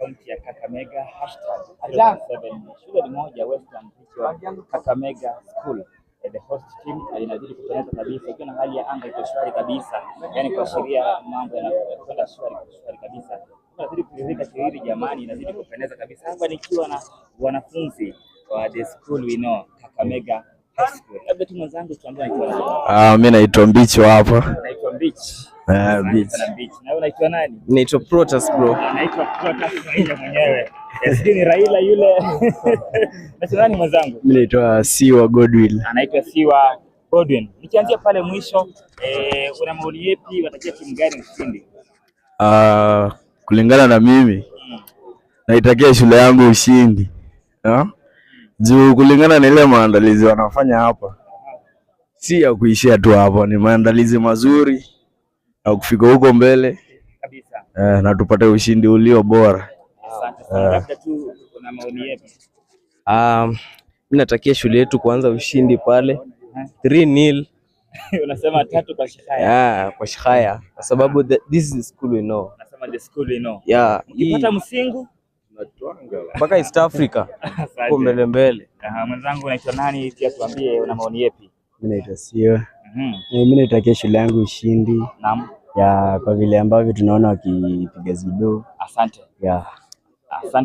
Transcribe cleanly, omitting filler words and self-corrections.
Kaunti ya Kakamega, #7. Shule ni moja, Western Region Kakamega School. The host team inazidi kupendeza kabisa, ikiwa na hali ya anga iko shwari kabisa, yani kuashiria mambo yanakwenda shwari shwari kabisa. Inazidi kuridhika shiriri jamani, inazidi kupendeza kabisa. Hapa nikiwa na wanafunzi wa the school we know, Kakamega High School. Labda tu mwenzangu tuambie unaitwa nani? Ah, mi naitwa Mbicho hapa. Naitwa Mbich. Eh, Asante Mbich. sana Mbich. Na wewe unaitwa nani? Naitwa Protas, bro. Anaitwa Protas Raila mwenyewe. Sijui ni Raila yule. Unaitwa nani, mwenzangu? Mi naitwa Siwa Godwill. Anaitwa Siwa Godwin. Nikianzia pale mwisho, una maoni yepi? Watakia timu gani ushindi? Ah, kulingana na mimi naitakia shule yangu ushindi. Ah? Juu kulingana na ile maandalizi wanafanya hapa, si ya kuishia tu hapa, ni maandalizi mazuri na kufika huko mbele Kabisa. Na tupate ushindi ulio bora. Asante sana. Labda tu una maoni yepi? Mi natakia shule yetu kuanza ushindi pale 3-0. Unasema tatu kwa Shihaya. Yeah, kwa Shihaya kwa sababu this is the school we know. Unasema the school we know. Yeah, Ukipata hii msingu mpaka East Africa huko Asante. mbele mbele. Aha, mwenzangu unaitwa nani? Pia tuambie una maoni yepi? Mi naitwa Siwa. Mi naitakia shule yangu ushindi ya kwa vile ambavyo tunaona wakipiga zido Asante. ya Asante.